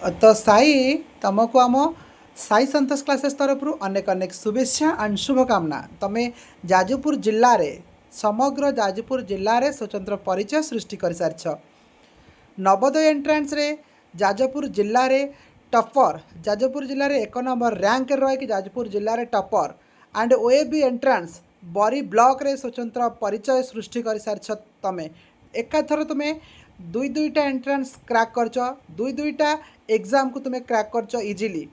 ତ ସାଇ, ତମକୁ ଆମ ସାଇ ସନ୍ତୋଷ କ୍ଲାସେସ୍ ତରଫରୁ ଅନେକ ଅନେକ ଶୁଭେଚ୍ଛା ଆଣ୍ଡ ଶୁଭକାମନା। ତମେ ଯାଜପୁର ଜିଲ୍ଲାରେ, ସମଗ୍ର ଯାଜପୁର ଜିଲ୍ଲାରେ ସ୍ୱତନ୍ତ୍ର ପରିଚୟ ସୃଷ୍ଟି କରିସାରିଛ। ନବୋଦୟ ଏଣ୍ଟ୍ରାନ୍ସରେ ଯାଜପୁର ଜିଲ୍ଲାରେ ଟପର, ଯାଜପୁର ଜିଲ୍ଲାରେ ଏକ ନମ୍ବର ର୍ୟାଙ୍କରେ ରହିକି ଯାଜପୁର ଜିଲ୍ଲାରେ ଟପର ଆଣ୍ଡ ଓଏଭି ଏଣ୍ଟ୍ରାନ୍ସ ବରି ବ୍ଲକରେ ସ୍ୱତନ୍ତ୍ର ପରିଚୟ ସୃଷ୍ଟି କରିସାରିଛ ତମେ। ଏକାଥର ତୁମେ ଦୁଇ ଦୁଇଟା ଏଣ୍ଟ୍ରାନ୍ସ କ୍ରାକ୍ କରିଛ, ଦୁଇ ଦୁଇଟା ଏକ୍ଜାମକୁ ତୁମେ କ୍ରାକ୍ କରିଛ ଇଜିଲି।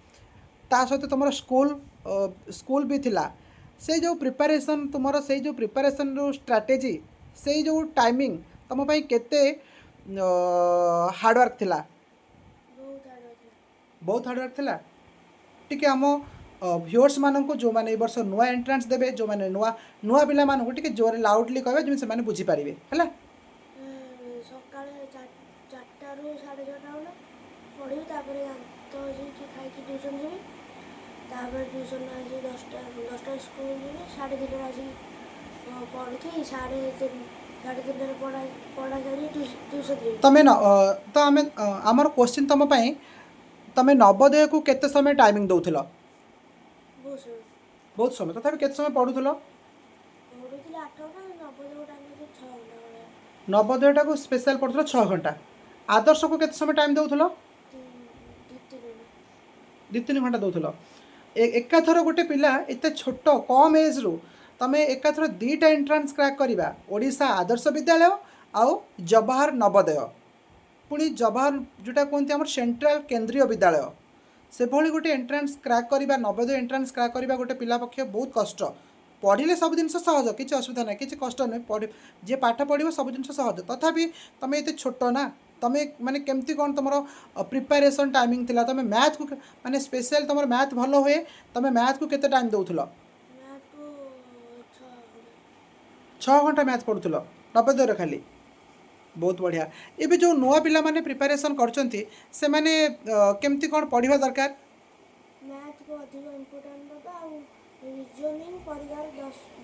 ତା ସହିତ ତୁମର ସ୍କୁଲ ବି ଥିଲା। ସେଇ ଯେଉଁ ପ୍ରିପାରେସନ୍ ତୁମର, ସେଇ ଯେଉଁ ପ୍ରିପାରେସନ୍ର ଷ୍ଟ୍ରାଟେଜି, ସେଇ ଯେଉଁ ଟାଇମିଂ ତୁମ ପାଇଁ କେତେ ହାର୍ଡ଼ୱାର୍କ ଥିଲା? ବହୁତ ହାର୍ଡ଼ ଥିଲା। ବହୁତ ହାର୍ଡ଼ୱାର୍କ ଥିଲା। ଟିକେ ଆମ ଭିଉଅର୍ସମାନଙ୍କୁ, ଯେଉଁମାନେ ଏଇ ବର୍ଷ ନୂଆ ଏଣ୍ଟ୍ରାନ୍ସ ଦେବେ, ଯେଉଁମାନେ ନୂଆ ନୂଆ ପିଲାମାନଙ୍କୁ ଟିକେ ଜୋରେ ଲାଉଡ଼ଲି କହିବେ, ଯେମିତି ସେମାନେ ବୁଝିପାରିବେ, ହେଲା? ସକାଳେ 4ଟାରୁ 6:30 ବେଳେ ପଢ଼ିବି। ତାପରେ ଦାନ୍ତ ଘଷିକି ଖାଇକି ଟ୍ୟୁସନ୍ ଯିବି। ତାପରେ ଟ୍ୟୁସନ୍ ଆସିକି 10ଟା ସ୍କୁଲ ଯିବି। 2:30ରେ ଆସିକି ପଢ଼ିକି 3:30ରେ ପଢ଼ା ପଢ଼ା ସାରିକି ଟ୍ୟୁସନ୍ ଯିବି। ତମେ ତ ଆମେ ଆମର କୋଶ୍ଚିନ୍ ତୁମ ପାଇଁ, ତମେ ନବୋଦୟକୁ କେତେ ସମୟ ଟାଇମିଂ ଦେଉଥିଲ? ବହୁତ ସମୟ। ବହୁତ ସମୟ। ତଥାପି କେତେ ସମୟ ପଢ଼ୁଥିଲ? ପଢ଼ୁଥିଲି 8 ଘଣ୍ଟା, ନବୋଦୟ ଟାଇମ୍ 6 ଘଣ୍ଟା ଭଳିଆ। ନବୋଦୟଟାକୁ ସ୍ପେଶାଲ ପଢ଼ୁଥିଲ 6 ଘଣ୍ଟା। ଆଦର୍ଶକୁ କେତେ ସମୟ ଟାଇମ୍ ଦେଉଥିଲ? 2-3 ଘଣ୍ଟା। 2-3 ଘଣ୍ଟା ଦେଉଥିଲ। ଏକାଥର ଗୋଟେ ପିଲା ଏତେ ଛୋଟ କମ୍ ଏଜ୍ରୁ ତମେ ଏକାଥର ଦୁଇଟା ଏଣ୍ଟ୍ରାନ୍ସ କ୍ରାକ୍ କରିବା, ଓଡ଼ିଶା ଆଦର୍ଶ ବିଦ୍ୟାଳୟ ଆଉ ଜବାହର ନବୋଦୟ, ପୁଣି ଜବାହର ଯେଉଁଟା କୁହନ୍ତି ଆମର ସେଣ୍ଟ୍ରାଲ କେନ୍ଦ୍ରୀୟ ବିଦ୍ୟାଳୟ, ସେଭଳି ଗୋଟେ ଏଣ୍ଟ୍ରାନ୍ସ କ୍ରାକ୍ କରିବା, ନବୋଦୟ ଏଣ୍ଟ୍ରାନ୍ସ କ୍ରାକ୍ କରିବା ଗୋଟେ ପିଲା ପକ୍ଷେ ବହୁତ କଷ୍ଟ। ପଢ଼ିଲେ ସବୁ ଜିନିଷ ସହଜ, କିଛି ଅସୁବିଧା ନାହିଁ, କିଛି କଷ୍ଟ ନୁହେଁ। ପଢ଼ି ଯିଏ ପାଠ ପଢ଼ିବ, ସବୁ ଜିନିଷ ସହଜ। ତଥାପି ତମେ ଏତେ ଛୋଟ ନା, ତମେ ମାନେ କେମିତି କ'ଣ ତୁମର ପ୍ରିପାରେସନ୍ ଟାଇମିଂ ଥିଲା? ତମେ ମ୍ୟାଥକୁ ମାନେ ସ୍ପେଶାଲ ତୁମର ମ୍ୟାଥ୍ ଭଲ ହୁଏ, ତମେ ମ୍ୟାଥକୁ କେତେ ଟାଇମ୍ ଦେଉଥିଲ? ମ୍ୟାଥକୁ 6 ଘଣ୍ଟା। 6 ଘଣ୍ଟା ମ୍ୟାଥ୍ ପଢ଼ୁଥିଲ ନବୋଦୟରେ ଖାଲି। ବହୁତ ବଢ଼ିଆ। ଏବେ ଯେଉଁ ନୂଆ ପିଲାମାନେ ପ୍ରିପାରେସନ୍ କରୁଛନ୍ତି, ସେମାନେ କେମିତି କ'ଣ ପଢ଼ିବା ଦରକାର? ମ୍ୟାଥକୁ ଅଧିକ ଇମ୍ପୋର୍ଟାଣ୍ଟ ଦେବା ଆଉ ରିଜନିଂ ପରୀକ୍ଷାର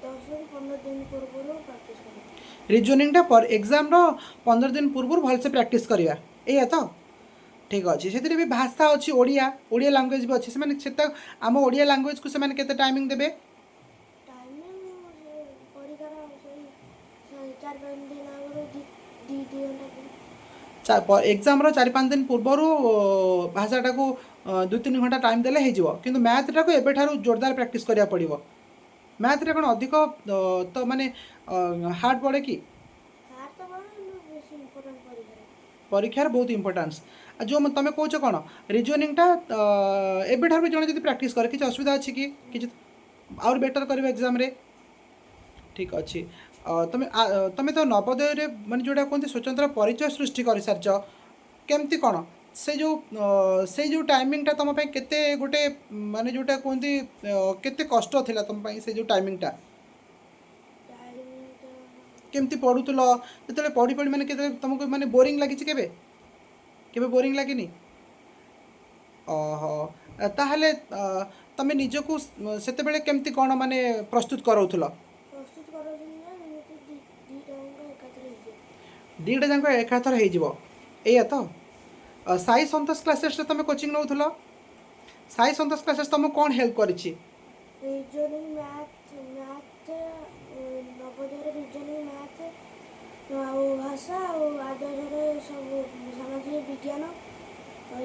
10ରୁ 15 ଦିନ ପୂର୍ବରୁ ପ୍ରାକ୍ଟିସ୍ କରିବା। ରିଜନିଂଟା ଏକ୍ଜାମ୍ର 15 ଦିନ ପୂର୍ବରୁ ଭଲସେ ପ୍ରାକ୍ଟିସ୍ କରିବା, ଏଇଆ ତ? ଠିକ୍ ଅଛି। ସେଥିରେ ବି ଭାଷା ଅଛି, ଓଡ଼ିଆ ଓଡ଼ିଆ ଲାଙ୍ଗୁଏଜ୍ ବି ଅଛି। ସେମାନେ ସେଟା ଆମ ଓଡ଼ିଆ ଲାଙ୍ଗୁଏଜକୁ ସେମାନେ କେତେ ଟାଇମିଂ ଦେବେ? ଟାଇମିଂ ପରୀକ୍ଷାର ସେଇ 4-5 ଦିନ ଆଗରୁ 2-2 ଘଣ୍ଟା ଦେବେ। ଏକ୍ଜାମ୍ର 4-5 ଦିନ ପୂର୍ବରୁ ଭାଷାଟାକୁ 2-3 ଘଣ୍ଟା ଟାଇମ୍ ଦେଲେ ହେଇଯିବ। କିନ୍ତୁ ମ୍ୟାଥଟାକୁ ଏବେଠାରୁ ଜୋରଦାର ପ୍ରାକ୍ଟିସ୍ କରିବାକୁ ପଡ଼ିବ। ମ୍ୟାଥରେ କ'ଣ ଅଧିକ ତ ମାନେ ହାର୍ଡ଼ ପଡ଼େ କି? ହାର୍ଡ଼ ତ ପଡ଼େ, କିନ୍ତୁ ବେଶୀ ଇମ୍ପୋର୍ଟାଣ୍ଟ ପରୀକ୍ଷାରେ। ପରୀକ୍ଷାର ବହୁତ ଇମ୍ପୋର୍ଟାନ୍ସ। ଆଉ ଯେଉଁ ତୁମେ କହୁଛ କ'ଣ ରିଜନିଂଟା ଏବେଠାରୁ ବି ଜଣେ ଯଦି ପ୍ରାକ୍ଟିସ୍ କରେ, କିଛି ଅସୁବିଧା ଅଛି କି? କିଛି ଆହୁରି ବେଟର୍ କରିବ ଏକ୍ଜାମ୍ରେ। ଠିକ୍ ଅଛି। ତମେ ତ ନବୋଦୟରେ ମାନେ ଯେଉଁଟା କୁହନ୍ତି ସ୍ୱତନ୍ତ୍ର ପରିଚୟ ସୃଷ୍ଟି କରିସାରିଛ। କେମିତି କ'ଣ ସେଇ ଯେଉଁ ଟାଇମିଂଟା ତୁମ ପାଇଁ କେତେ ଗୋଟେ ମାନେ ଯେଉଁଟା କୁହନ୍ତି କେତେ କଷ୍ଟ ଥିଲା ତୁମ ପାଇଁ ସେଇ ଯେଉଁ ଟାଇମିଂଟା? ଟାଇମିଂ ତ କେମିତି ପଢ଼ୁଥିଲ? ଯେତେବେଳେ ପଢ଼ି ପଢ଼ି ମାନେ କେତେବେଳେ ତୁମକୁ ମାନେ ବୋରିଂ ଲାଗିଛି କେବେ? କେବେ ବୋରିଂ ଲାଗିନି? ଓହୋ, ତାହେଲେ ତମେ ନିଜକୁ ସେତେବେଳେ କେମିତି କ'ଣ ମାନେ ପ୍ରସ୍ତୁତ କରାଉଥିଲ? ପ୍ରସ୍ତୁତ କରାଉଛନ୍ତି ନା ଏମିତି ଦୁଇଟା ଯାକ ଏକାଥରେ ହେଇଯିବ। ଦୁଇଟା ଯାକ ଏକାଥର ହେଇଯିବ, ଏଇଆ ତ? ସାଇ ସନ୍ତୋଷ କ୍ଲାସେସରେ ତମେ କୋଚିଂ ନେଉଥିଲ। ସାଇ ସନ୍ତୋଷ କ୍ଲାସେସ୍ ତମକୁ କ'ଣ ହେଲ୍ପ କରିଛି? ରିଜନିଂ, ମ୍ୟାଥ୍, ନବୋଦୟରେ ରିଜନିଂ, ମ୍ୟାଥ୍ ଆଉ ଭାଷା, ଆଉ ଆଦର୍ଶରେ ସବୁ ସାମାଜିକ ବିଜ୍ଞାନ,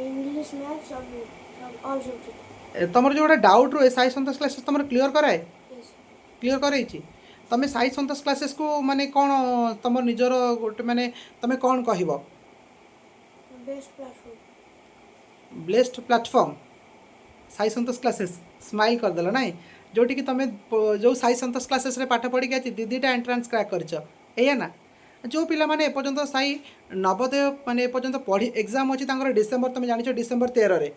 ଇଂଲିଶ, ମ୍ୟାଥ୍, ସବୁ ଅଲ୍ ସବଜେକ୍ଟ। ତମର ଯେଉଁ ଗୋଟେ ଡାଉଟ୍ ରୁହେ, ସାଇ ସନ୍ତୋଷ କ୍ଲାସେସ୍ ତମର କ୍ଲିଅର୍ କରାଏ? ୟେସ୍। କ୍ଲିଅର୍ କରେଇଛି। ତମେ ସାଇ ସନ୍ତୋଷ କ୍ଲାସେସ୍କୁ ମାନେ କ'ଣ ତମ ନିଜର ଗୋଟେ ମାନେ ତମେ କ'ଣ କହିବ? Best platform. Best platform Sai Santosh classes. Smile କରିଦେଲ ନାଇଁ? ଯେଉଁଠିକି ତମେ ଯେଉଁ ସାଇ ସନ୍ତୋଷ କ୍ଲାସେସ୍ରେ ପାଠ ପଢ଼ିକି ଆଜି ଦୁଇ ଦୁଇଟା ଏଣ୍ଟ୍ରାନ୍ସ କ୍ରାକ୍ କରିଛ, ଏଇଆ ନା? ଯେଉଁ ପିଲାମାନେ ଏପର୍ଯ୍ୟନ୍ତ ସାଇ ନବୋଦୟ ମାନେ ଏପର୍ଯ୍ୟନ୍ତ ପଢ଼ି, ଏକ୍ଜାମ୍ ଅଛି ତାଙ୍କର ଡିସେମ୍ବର, ତମେ ଜାଣିଛ, ଡିସେମ୍ବର 13ରେ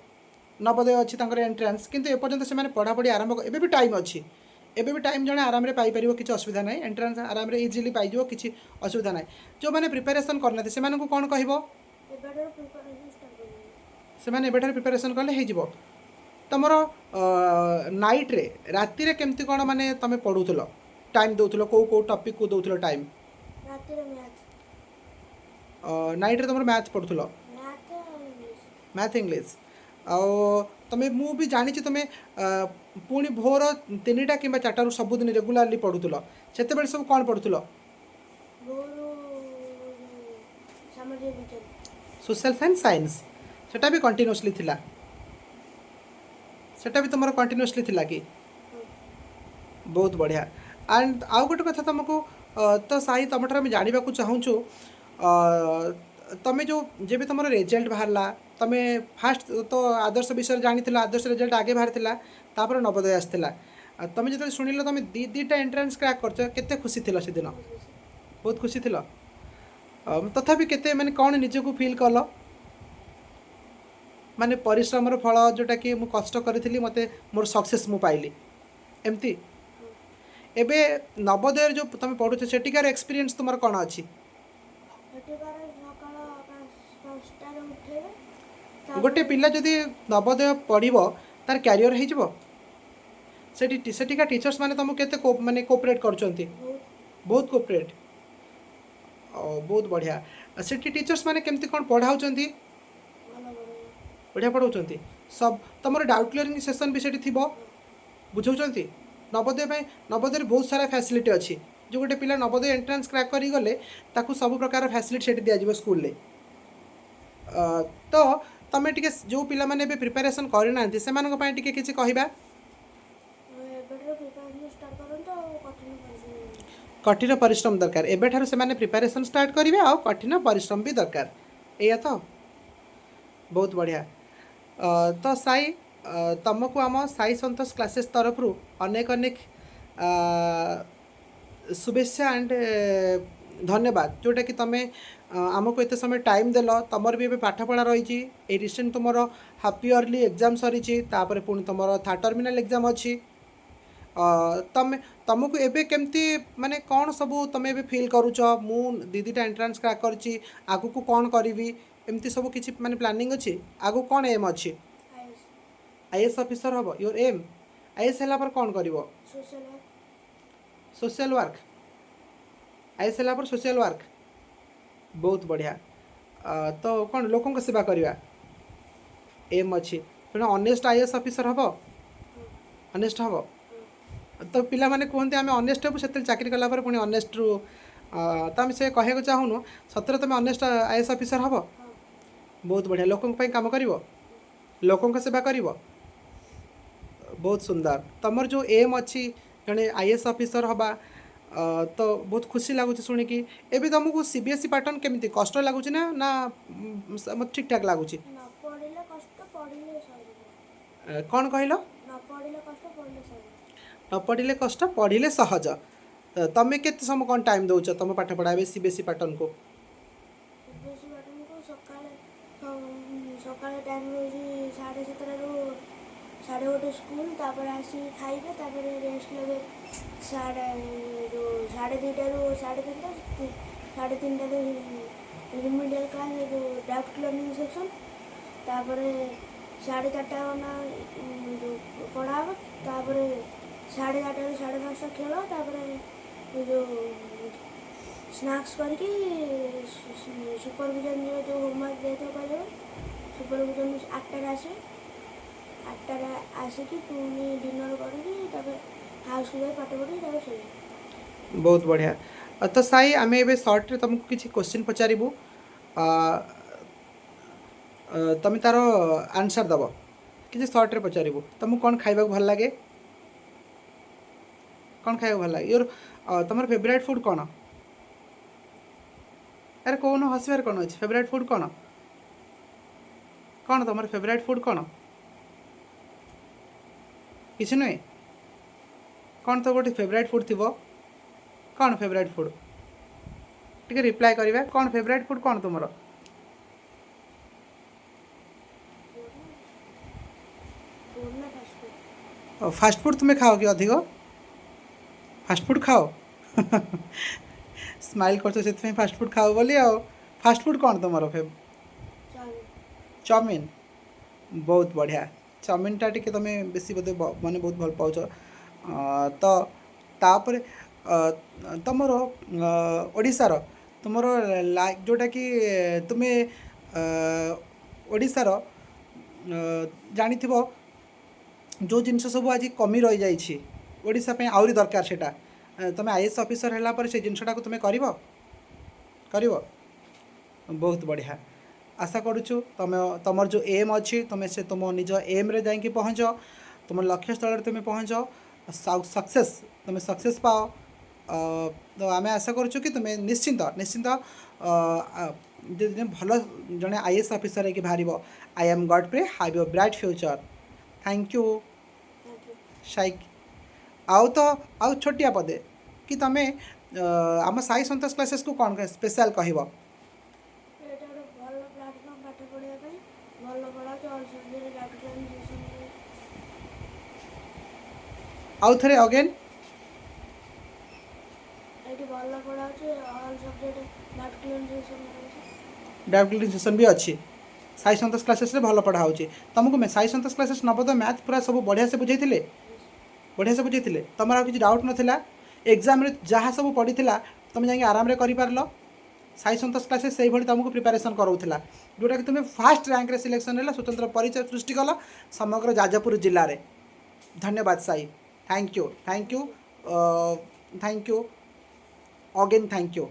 ନବୋଦୟ ଅଛି ତାଙ୍କର ଏଣ୍ଟ୍ରାନ୍ସ। କିନ୍ତୁ ଏପର୍ଯ୍ୟନ୍ତ ସେମାନେ ପଢ଼ାପଢ଼ି ଆରମ୍ଭ, ଏବେ ବି ଟାଇମ୍ ଅଛି। ଏବେ ବି ଟାଇମ୍ ଜଣେ ଆରାମରେ ପାଇପାରିବ, କିଛି ଅସୁବିଧା ନାହିଁ। ଏଣ୍ଟ୍ରାନ୍ସ ଆରାମରେ ଇଜିଲି ପାଇଯିବ, କିଛି ଅସୁବିଧା ନାହିଁ। ଯେଉଁମାନେ ପ୍ରିପାରେସନ୍ କରିନାହାନ୍ତି, ସେମାନଙ୍କୁ କ'ଣ କହିବ? ଏବେଠାରୁ ପ୍ରିପାରେସନ୍ ଷ୍ଟାର୍ଟ କରିଦେବେ। ସେମାନେ ଏବେଠାରୁ ପ୍ରିପାରେସନ୍ କଲେ ହେଇଯିବ। ତମର ନାଇଟ୍ରେ, ରାତିରେ କେମିତି କ'ଣ ମାନେ ତମେ ପଢ଼ୁଥିଲ, ଟାଇମ୍ ଦେଉଥିଲ, କେଉଁ କେଉଁ ଟପିକ୍କୁ ଦେଉଥିଲ ଟାଇମ୍? ରାତିରେ ମ୍ୟାଥ୍। ନାଇଟ୍ରେ ତମର ମ୍ୟାଥ୍ ପଢ଼ୁଥିଲ? ମ୍ୟାଥ୍ ଆଉ ଇଂଲିଶ। Math, English. ଆଉ ତମେ, ମୁଁ ବି ଜାଣିଛି, ତମେ ପୁଣି ଭୋର 3ଟା କିମ୍ବା 4ଟାରୁ ସବୁଦିନ ରେଗୁଲାରଲି ପଢ଼ୁଥିଲ। ସେତେବେଳେ ସବୁ କ'ଣ ପଢ଼ୁଥିଲ? ଭୋରୁ ସାମାଜିକ ବିଜ୍ଞାନ। ସୋସିଆଲ ସାଇନ୍ସ, ସାଇନ୍ସ ସେଟା ବି କଣ୍ଟିନ୍ୟୁଅସଲି ଥିଲା? ସେଟା ବି ତୁମର କଣ୍ଟିନ୍ୟୁଅସଲି ଥିଲା କି? ହଁ। ବହୁତ ବଢ଼ିଆ। ଆଣ୍ଡ ଆଉ ଗୋଟେ କଥା ତୁମକୁ, ତ ସାଇ, ତୁମଠାରୁ ଆମେ ଜାଣିବାକୁ ଚାହୁଁଛୁ, ତମେ ଯେଉଁ ଯେବେ ତୁମର ରେଜଲ୍ଟ ବାହାରିଲା, ତମେ ଫାଷ୍ଟ ତ ଆଦର୍ଶ ବିଷୟରେ ଜାଣିଥିଲ। ଆଦର୍ଶ ରେଜଲ୍ଟ ଆଗେ ବାହାରିଥିଲା, ତାପରେ ନବୋଦୟ ଆସିଥିଲା। ଆଉ ତମେ ଯେତେବେଳେ ଶୁଣିଲ ତମେ ଦୁଇ ଦୁଇଟା ଏଣ୍ଟ୍ରାନ୍ସ କ୍ରାକ୍ କରିଛ, କେତେ ଖୁସି ଥିଲ ସେଦିନ? ବହୁତ ଖୁସି। ବହୁତ ଖୁସି ଥିଲ। ତଥାପି କେତେ, ମାନେ କ'ଣ ନିଜକୁ ଫିଲ୍ କଲ? ମାନେ ପରିଶ୍ରମର ଫଳ, ଯେଉଁଟାକି ମୁଁ କଷ୍ଟ କରିଥିଲି, ମୋତେ ମୋର ସକ୍ସେସ୍ ମୁଁ ପାଇଲି, ଏମିତି? ହଁ। ଏବେ ନବୋଦୟରେ ଯେଉଁ ତୁମେ ପଢ଼ୁଛ, ସେଠିକାର ଏକ୍ସପିରିଏନ୍ସ ତୁମର କ'ଣ ଅଛି? ସେଠିକାର ସକାଳ 5ଟାରେ ଉଠେଇବେ। ଗୋଟେ ତାପରେ ପିଲା ଯଦି ନବୋଦୟ ପଢ଼ିବ, ତାର କ୍ୟାରିୟର ହେଇଯିବ ସେଠି? ସେଠିକା ଟିଚର୍ସ ମାନେ ତୁମକୁ କେତେ ମାନେ କୋପରେଟ୍ କରୁଛନ୍ତି? ବହୁତ। ବହୁତ କୋପରେଟ୍। ବହୁତ ବଢ଼ିଆ। ଆଉ ସେଠି ଟିଚର୍ସ ମାନେ କେମିତି କ'ଣ ପଢ଼ାଉଛନ୍ତି? ଭଲ ପଢ଼େଇବେ। ବଢ଼ିଆ ପଢ଼ାଉଛନ୍ତି ସବୁ। ତୁମର ଡାଉଟ୍ କ୍ଲିୟରିଂ ସେସନ୍ ବି ସେଠି ଥିବ? ବୁଝାଉଛନ୍ତି? ନବୋଦୟ ପାଇଁ, ନବୋଦୟରେ ବହୁତ ସାରା ଫ୍ୟାସିଲିଟି ଅଛି। ଯେଉଁ ଗୋଟେ ପିଲା ନବୋଦୟ ଏଣ୍ଟ୍ରାନ୍ସ କ୍ରାକ୍ କରିଗଲେ, ତାକୁ ସବୁ ପ୍ରକାର ଫ୍ୟାସିଲିଟି ସେଠି ଦିଆଯିବ ସ୍କୁଲରେ। ତ ତମେ ଟିକେ ଯେଉଁ ପିଲାମାନେ ଏବେ ପ୍ରିପାରେସନ୍ କରିନାହାନ୍ତି, ସେମାନଙ୍କ ପାଇଁ ଟିକେ କିଛି କହିବା। ଏବେଠାରୁ ପ୍ରିପାରେସନ୍ ଷ୍ଟାର୍ଟ କରନ୍ତୁ ଆଉ କଠିନ ପରିଶ୍ରମ କରନ୍ତୁ। କଠିନ ପରିଶ୍ରମ ଦରକାର। ଏବେଠାରୁ ସେମାନେ ପ୍ରିପାରେସନ୍ ଷ୍ଟାର୍ଟ କରିବେ ଆଉ କଠିନ ପରିଶ୍ରମ ବି ଦରକାର, ଏଇଆ ତ? ବହୁତ ବଢ଼ିଆ। ତ ସାଇ, ତମକୁ ଆମ ସାଇ ସନ୍ତୋଷ କ୍ଲାସେସ୍ ତରଫରୁ ଅନେକ ଅନେକ ଶୁଭେଚ୍ଛା ଆଣ୍ଡ ଧନ୍ୟବାଦ, ଯେଉଁଟାକି ତମେ ଆମକୁ ଏତେ ସମୟ ଟାଇମ୍ ଦେଲ। ତମର ବି ଏବେ ପାଠପଢ଼ା ରହିଛି। ଏଇ ରିସେଣ୍ଟ ତୁମର ହାଫ୍ ଇୟରଲି ଏକ୍ଜାମ୍ ସରିଛି, ତାପରେ ପୁଣି ତୁମର ଥାର୍ଡ଼ ଟର୍ମିନାଲ୍ ଏକ୍ଜାମ୍ ଅଛି। ତମକୁ ଏବେ କେମିତି, ମାନେ କ'ଣ ସବୁ ତମେ ଏବେ ଫିଲ୍ କରୁଛ? ମୁଁ ଦୁଇ ଦୁଇଟା ଏଣ୍ଟ୍ରାନ୍ସ କ୍ରାକ୍ କରିଛି, ଆଗକୁ କ'ଣ କରିବି, ଏମିତି ସବୁ କିଛି ମାନେ ପ୍ଲାନିଂ ଅଛି? ଆଗକୁ କ'ଣ ଏମ୍ ଅଛି? Is. IAS officer ହେବ your M? IAS ହେଲା ପରେ କ'ଣ କରିବ? Social work. Social work. IAS ହେଲା ପରେ ସୋସିଆଲ ୱାର୍କ, ବହୁତ ବଢ଼ିଆ। ତ କ'ଣ ଲୋକଙ୍କ ସେବା କରିବା ଏମ୍ ଅଛି। ତେଣୁ ଅନେଷ୍ଟ ଆଇଏଏସ୍ ଅଫିସର ହେବ? ହଁ। ଅନେଷ୍ଟ ହେବ? ହଁ। ତ ପିଲାମାନେ କୁହନ୍ତି ଆମେ ଅନେଷ୍ଟ ହେବୁ, ସେତେବେଳେ ଚାକିରି କଲା ପରେ ପୁଣି ଅନେଷ୍ଟରୁ, ତ ଆମେ ସେ କହିବାକୁ ଚାହୁଁନୁ। ସତରେ ତୁମେ ଅନେଷ୍ଟ ଆଇଏଏସ୍ ଅଫିସର ହେବ? ହଁ। ବହୁତ ବଢ଼ିଆ। ଲୋକଙ୍କ ପାଇଁ କାମ କରିବ, ଲୋକଙ୍କ ସେବା କରିବ, ବହୁତ ସୁନ୍ଦର। ତମର ଯେଉଁ ଏମ୍ ଅଛି ଜଣେ ଆଇଏଏସ୍ ଅଫିସର ହେବା, ତ ବହୁତ ଖୁସି ଲାଗୁଛି ଶୁଣିକି। ଏବେ ତୁମକୁ ସିବିଏସ୍ଇ ପାଟର୍ନ କେମିତି, କଷ୍ଟ ଲାଗୁଛି ନା ନା ଠିକ୍ ଠାକ୍ ଲାଗୁଛି? ନ ପଢ଼ିଲେ କଷ୍ଟ, ପଢ଼ିଲେ ସହଜ। କ'ଣ କହିଲ? ନ ପଢ଼ିଲେ କଷ୍ଟ, ପଢ଼ିଲେ ସହଜ। ନ ପଢ଼ିଲେ କଷ୍ଟ, ପଢ଼ିଲେ ସହଜ। ତମେ କେତେ ସମୟ କ'ଣ ଟାଇମ୍ ଦେଉଛ ତମ ପାଠପଢ଼ା ଏବେ ସିବିଏସ୍ଇ ପାଟର୍ନକୁ? ସିବିଏସ୍ଇ ପାଟର୍ନକୁ ସକାଳେ ସକାଳେ ଟାଇମ୍ ରହୁଛି 7:30ରୁ 1:30 ସ୍କୁଲ। ତାପରେ ଆସିକି ଖାଇବେ, ତାପରେ ରେଷ୍ଟ ନେବେ ଯେଉଁ 2:30ରୁ 3:30। 3:30ରୁ ରିମିଡ଼ିଆଲ୍ କ୍ଲାସ୍, ଯେଉଁ ଡାଉଟ୍ କ୍ଲିୟରିଂ ସେକ୍ସନ୍। ତାପରେ 4:30 ନା ଯେଉଁ ପଢ଼ା ହେବ। ତାପରେ 4:30ରୁ 5:30 ଖେଳ। ତାପରେ ଯେଉଁ ସ୍ନାକ୍ସ କରିକି ସୁପରଭିଜନ୍ ଯିବ, ଯେଉଁ ହୋମୱାର୍କ ଦେଇଥିବ କରିବ। ସୁପରଭିଜନ୍ 8ଟାରେ ଆସିବେ। 8ଟାରେ ଆସିକି ପୁଣି ଡିନର୍ କରିକି ତାପରେ ହାଉସ୍କୁ ଯାଇ ପାଠ ପଢ଼ିକି ତାପରେ ଶୋଇବେ। ବହୁତ ବଢ଼ିଆ। ତ ସାଇ, ଆମେ ଏବେ ସର୍ଟରେ ତୁମକୁ କିଛି କୋଶ୍ଚିନ୍ ପଚାରିବୁ, ଅ, ଅ, ତମେ ତାର ଆନ୍ସର୍ ଦେବ। କିଛି ସର୍ଟରେ ପଚାରିବୁ। ତୁମକୁ କ'ଣ ଖାଇବାକୁ ଭଲ ଲାଗେ? କ'ଣ ଖାଇବାକୁ ଭଲ ଲାଗେ? Your ତୁମର ଫେଭରାଇଟ୍ ଫୁଡ଼୍ କ'ଣ? ଆରେ କହୁନ, ହସିବାର କ'ଣ ଅଛି? ଫେଭରାଇଟ୍ ଫୁଡ଼୍ କ'ଣ? କ'ଣ ତୁମର ଫେଭରାଇଟ୍ ଫୁଡ଼୍ କ'ଣ? କିଛି ନୁହେଁ? କ'ଣ ତ ଗୋଟେ ଫେଭରାଇଟ୍ ଫୁଡ଼୍ ଥିବ। କ'ଣ ଫେଭରାଇଟ୍ ଫୁଡ଼୍? ଟିକେ ରିପ୍ଲାଏ କରିବା। କ'ଣ ଫେଭରାଇଟ୍ ଫୁଡ଼୍ କ'ଣ ତୁମର? ଫୁଡ଼୍ ନା ଫାଷ୍ଟଫୁଡ଼୍? ଫାଷ୍ଟଫୁଡ଼୍ ତୁମେ ଖାଅ କି? ଅଧିକ ଫାଷ୍ଟଫୁଡ଼୍ ଖାଅ? ସ୍ମାଇଲ୍ କରୁଛ ସେଥିପାଇଁ ଫାଷ୍ଟଫୁଡ଼୍ ଖାଅ ବୋଲି। ଆଉ ଫାଷ୍ଟଫୁଡ଼୍ କ'ଣ ତୁମର ଚାଉମିନ୍। ଚାଉମିନ୍, ବହୁତ ବଢ଼ିଆ। ଚାଉମିନ୍ଟା ଟିକେ ତୁମେ ବେଶୀ ବୋଧେ ମାନେ ବହୁତ ଭଲ ପାଉଛ। ତ ତାପରେ ତୁମର ଓଡ଼ିଶାର ତୁମର ଲାଇକ୍, ଯେଉଁଟାକି ତୁମେ ଓଡ଼ିଶାର ଜାଣିଥିବ, ଯେଉଁ ଜିନିଷ ସବୁ ଆଜି କମି ରହିଯାଇଛି, ଓଡ଼ିଶା ପାଇଁ ଆହୁରି ଦରକାର ସେଇଟା। ତୁମେ ଆଇଏଏସ୍ ଅଫିସର ହେଲା ପରେ ସେ ଜିନିଷଟାକୁ ତୁମେ କରିବ କରିବ। ବହୁତ ବଢ଼ିଆ। ଆଶା କରୁଛୁ ତମେ ତୁମର ଯେଉଁ ଏମ୍ ଅଛି, ତୁମେ ସେ ତୁମ ନିଜ ଏମ୍ରେ ଯାଇକି ପହଞ୍ଚ, ତୁମ ଲକ୍ଷ୍ୟସ୍ଥଳରେ ତୁମେ ପହଞ୍ଚ, ସକ୍ସେସ୍, ତୁମେ ସକ୍ସେସ୍ ପାଅ। ତ ଆମେ ଆଶା କରୁଛୁ କି ତୁମେ ନିଶ୍ଚିନ୍ତ ନିଶ୍ଚିନ୍ତ ଯଦି ଭଲ ଜଣେ ଆଇଏଏସ୍ ଅଫିସର ହେଇକି ବାହାରିବ। I am God pray have your bright future. Thank you. Thank you. Sai, ଆଉ ତ ଆଉ ଛୋଟିଆ ପଦେ କି ତୁମେ ଆମ ସାଇ ସନ୍ତୋଷ କ୍ଲାସେସ୍କୁ କ'ଣ ସ୍ପେଶାଲ୍ କହିବ? ଏଇଟା ଗୋଟେ ଭଲ ପ୍ଲାଟଫର୍ମ ପାଠ ପଢ଼ିବା ପାଇଁ। ଭଲ ପଢ଼ା ହେଉଛି, all subject doubt clearing tuition. ଆଉ ଥରେ ଅଗେନ୍। ଏଇଠି ଭଲ ପଢ଼ା ହେଉଛି, all subject doubt clearing tuition ହେଉଛି। ଡାଉଟ୍ କ୍ଲିୟରିଂ ସେସନ୍ ବି ଅଛି। ସାଇ ସନ୍ତୋଷ କ୍ଲାସେସ୍ରେ ଭଲ ପଢ଼ା ହେଉଛି। ତୁମକୁ ସାଇ ସନ୍ତୋଷ କ୍ଲାସେସ୍ ନବୋଦୟ ମ୍ୟାଥ୍ ପୁରା ସବୁ ବଢ଼ିଆ ସେ ବୁଝେଇଥିଲେ, ବଢ଼ିଆ ସେ ବୁଝେଇଥିଲେ। ତୁମର ଆଉ କିଛି ଡାଉଟ୍ ନଥିଲା। ଏକ୍ଜାମ୍ରେ ଯାହା ସବୁ ପଡ଼ିଥିଲା, ତୁମେ ଯାଇକି ଆରାମରେ କରିପାରିଲ। ସାଇ ସନ୍ତୋଷ କ୍ଲାସେସ୍ ସେଇଭଳି ତୁମକୁ ପ୍ରିପାରେସନ୍ କରାଉଥିଲା, ଯେଉଁଟାକି ତୁମେ ଫାର୍ଷ୍ଟ ର୍ୟାଙ୍କରେ ସିଲେକ୍ସନ୍ ହେଲା, ସ୍ୱତନ୍ତ୍ର ପରିଚୟ ସୃଷ୍ଟି କଲ ସମଗ୍ର ଯାଜପୁର ଜିଲ୍ଲାରେ। ଧନ୍ୟବାଦ Sai. Thank you, thank you, thank you again, thank you.